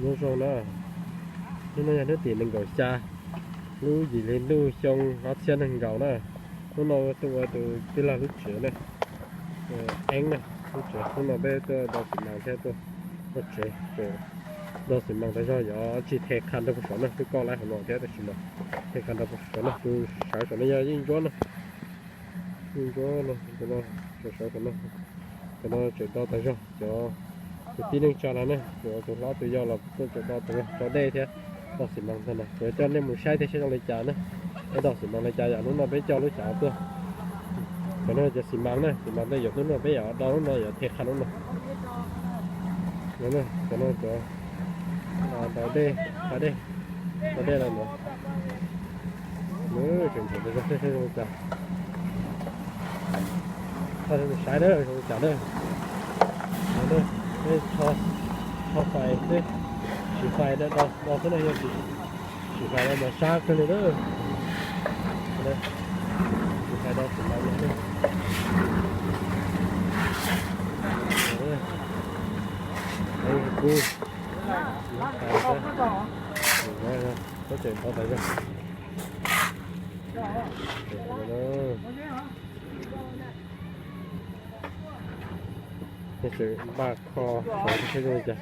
Nyob zoo na, hnub no yog hnub tim nees nkaum xya, lub yim hli ntuj xyoo ob txhiab nees nkaum na. Hnub no tuaj ua tus tij laug lub tsev na, eeb na, lub tsev. Hnub no peb tuaj do xi mas thiab tuaj ua tsev, do xi mas tas zog yuav tsis the qha rau puag saum na, twb kauj laib hauv no thiab tab sis mas the qha rau puag saum na, tus sawv saum no yog yeej ntsuab na. Yeej ntsuab no, sawv saum no, cov no tseem do tas zog, cov kwv tij neej tsa no na, cov tus hlob tus yau los tuaj tseem do tas zog, tso dej thiab do xi mas ntag na. Kuv coj nej mus saib thiab saib zoo li cas na, peb do xi mas li cas yom. Hnub no peb coj lub xyov tuaj. Cov no cov xi mas na, xi mas tej yuav hnub no peb yuav do lub no yuav the qha lub no. Cov no cov do dej, do dej, do dej los no. Tseem ntxim tas zog, saib zoo li cas. Saib na, zoo li cas na. Tso fais xwb, siv fais do xwb na, yog tsis siv fais no mas sab kawg li na. Siv fais do xi mas no na. Kub, siv fais, tseem do tas zog. Tseem npaj kho saib zoo li cas.